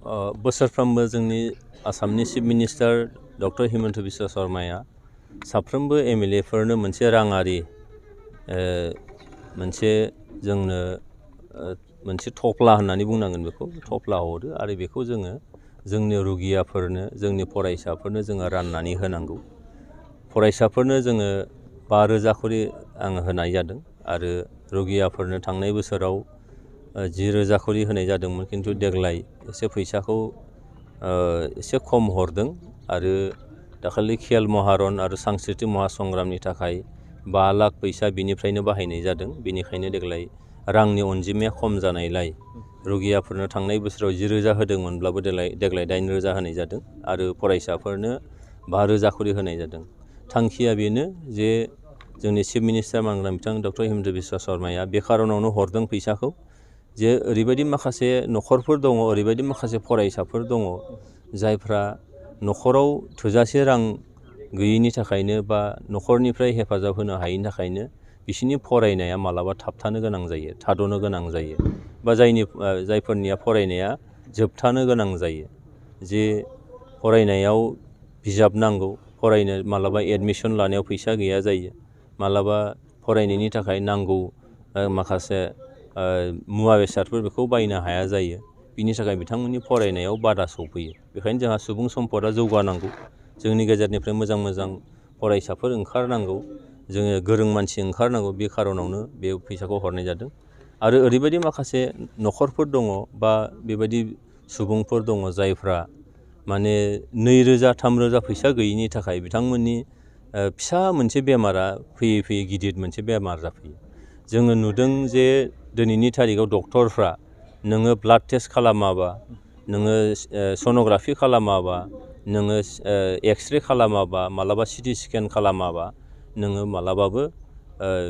बोसोरफ्रोमबो जोंनि आसामनि chief minister doctor Himanta Biswa शर्माया साफ्रोमबो एमएलएफोरनो मोनसे राङारि मोनसे जोंनो मोनसे थफ्ला होननानै बुंनांगोन बेखौ थफ्ला हरो आरो बेखौ जोङो जोंनि रुगियाफोरनो जोंनि फरायसाफोरनो जोङो राननानै होनांगौ। फरायसाफोरनो जोङो 5,000 खरि आङो होनाय जादों आरो रुगियाफोरनो थांनाय बोसोराव 10,000 खरि होनाय जादोंमोन खिन्थु देग्लाय एसे फैसाखौ एसे खम हरदों आरो दाखालि खेल महारन आरो सांस्कृति महासंग्रामनि थाखाय 5 लाख फैसा बिनिफ्रायनो बाहायनाय जादों। बेनिखायनो देग्लाय रांनि अनजिमाया खम जानायलाय रुगियाफोरनो थांनाय बोसोराव 10,000 होदोंमोनब्लाबो देग्लाय 8,000 होनाय जादों आरो फरायसाफोरनो 5,000 खरि होनाय जादों। थांखिया बेनो जे जोंनि चिफ मिनिस्टार मानगोनां बिथां डक्टर हिमन्त बिश्व शर्माया बे खारनावनो हरदों फैसाखौ जे ओरैबायदि माखासे न'खरफोर दङ, ओरैबायदि माखासे फरायसाफोर दङ जायफ्रा न'खराव थोजासे रां गैयैनि थाखायनो बा न'खरनिफ्राय हेफाजाब होनो हायैनि थाखायनो बिसोरनि फरायनाया मालाबा थाबथानो गोनां जायो, थाद'नो गोनां जायो बा जायफोरनिया फरायनाया जोबथानो गोनां जायो। जे फरायनायाव बिजाब नांगौ, फरायनो मालाबा एडमिसन लानायाव फैसा गैया जायो, मालाबा फरायनायनि थाखाय नांगौ माखासे मुवा बेसादफोर बेखौ बायनो हाया जायो। बिनि थाखाय बिथांमोननि फरायनायाव बादा सौफैयो। बेखायनो जोंहा सुबुं सम्पदा जौगानांगौ, जोंनि गेजेरनिफ्राय मोजां मोजां फरायसाफोर ओंखारनांगौ, जोङो गोरों मानसि ओंखारनांगौ, बे खारनावनो बे फैसाखौ हरनाय जादों। आरो ओरैबायदि माखासे न'खरफोर दङ बा बेबायदि सुबुंफोर दङ जायफ्रा माने 2,000-3,000 फैसा गैयिनि थाखाय बिथांमोननि फिसा मोनसे बेमारा फैयै फैयै गिदिर मोनसे बेमार जाफैयो। जोङो नुदों जे दिनैनि थारिखआव डक्टरफ्रा नोङो ब्लाड टेस्ट खालामाबा, नोङो सन'ग्राफि खालामाबा, नोङो एक्सरे खालामाबा, मालाबा सिटि स्केन खालामाबा नोङो मालाबाबो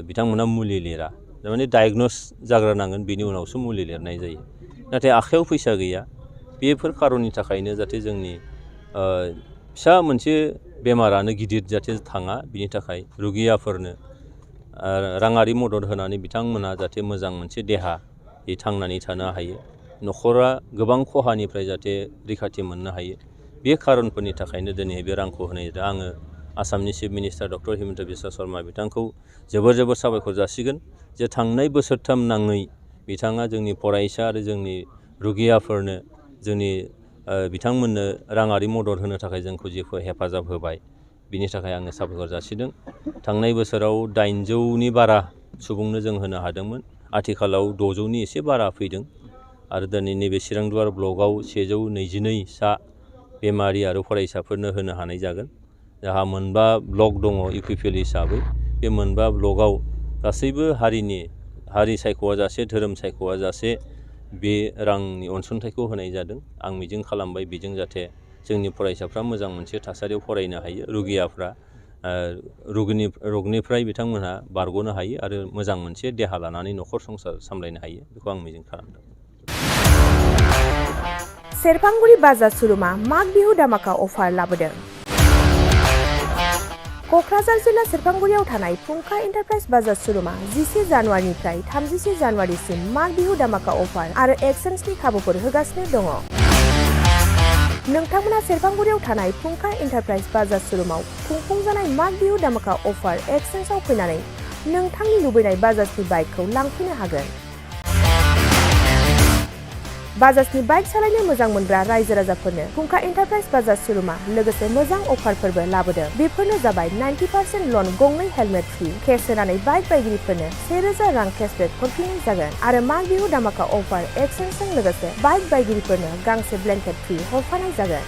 बिथांमोना मुलि लिरा। थारमाने डायग्नोस जाग्रोनांगोन, बिनि उनावसो मुलि लिरनाय जायो। नाथाय आखायाव फैसा गैया। बेफोर खारननि थाखायनो जाहाथे जोंनि फिसा मोनसे बेमारानो गिदिर जाहाथे थाङा, बिनि थाखाय रुगियाफोरनो राङारि मदद होनानै बिथांमोना जाहाथे मोजां मोनसे देहायै थांनानै थानो हायो, न'खरा गोबां खहानिफ्राय जाहाथे रैखाथि मोननो हायो, बे खारनफोरनि थाखायनो दिनै बे रांखौ होनाय जादों। आङो आसामनि chief minister doctor Himanta Biswa Sharma बिथांखौ जोबोर साबायखर जासिगोन जे थांनाय बोसोरथाम नाङै बिथाङा जोंनि फरायसा आरो जोंनि रुगियाफोरनो जोंनि बिथांमोननो राङारि मदद होनो थाखाय जोंखौ जेखौ हेफाजाब होबाय, बिनि थाखाय आङो साबायखर जासिदों। थांनाय बोसोराव 800नि बारा सुबुंनो जों होनो हादोंमोन, आथिखालाव 600नि एसे बारा फैदों आरो दिनै नैबे चिरांदुवार ब्लकआव 122 सा बेमारि आरो फरायसाफोरनो होनो हानाय जागोन। जोंहा 9 ब्लक दङ इउपिपिएल हिसाबै, बे 9 ब्लकआव गासैबो हारि सायख'आ जासे, धोरोम सायख'आ जासे बे रांनि अनसुंथाइखौ होनाय जादों। आं मिजिं खालामबाय बेजों जाहाथे जोंनि फरायसाफ्रा मोजां मोनसे थासारियाव फरायनो हायो, रुगियाफ्रा रगनिफ्राय बिथांमोनहा बारग'नो हायो आरो मोजां मोनसे देहा लानानै न'खर संसार सामलायनो हायो, बेखौ आं मिजिं खालामदों। सेरफांगुरि बाजार श'रुमा माग बिहु दामाका अफार लाबोदों। क'क्राझार जिल्ला सेरफांगुरियाव थानाय फुंखा एन्टारप्राइज बाजार श'रुमा 11 जानुवारिनिफ्राय 31 जानुवारिसिम माग बिहु दामाका अफार आरो एक्सचेन्जनि खाबुफोर होगासिनो दङ। नोंथांमोना सेरफांगुरियाव थानाय फुंखा एन्टारप्राइज बाजार श'रुमाव खुंफुंजानाय माग बिहु दामाका अफार एक्सचेन्जआव फैनानै नोंथांनि लुबैनाय बाजाजनि बाइकखौ लांफैनो हागोन। बाजाजनि बाइक सालायनो मोजां मोनग्रा रायजो राजाफोरनो फुंखा एन्टारप्राइज बाजार श'रुमा लोगोसे मोजां अफारफोरबो लाबोदों। बेफोरनो जाबाय 90% लन, गंनै हेलमेट फ्रि, केस होनानै बाइक बायगिरिफोरनो 1,000 रां केसबेक हरफिननाय जागोन आरो माग बिहु दामाका अफार एक्सचेन्जजों लोगोसे बाइक बायगिरिफोरनो गांसे ब्लेंकेट फ्रि हरफानाय जागोन।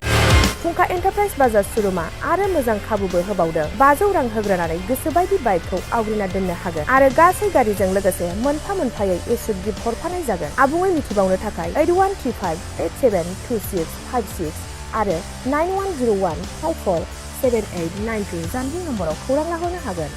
फुंखा एन्टारप्राइज बाजार श'रुमा आरो मोजां खाबुबो होबावदों। 500 रां होग्रोनानै गोसोबायदि बाइकखौ आवग्रिना दोननो हागोन आरो गासै गारिजों लोगोसे मोनफा-मोनफायै इस्युट गिफ्ट हरफानाय जागोन। आबुङै मिथिबावनो थाखाय 8135872656 आरो 9101547892 जानबुं नम्बराव खौरां लाहरनो हागोन।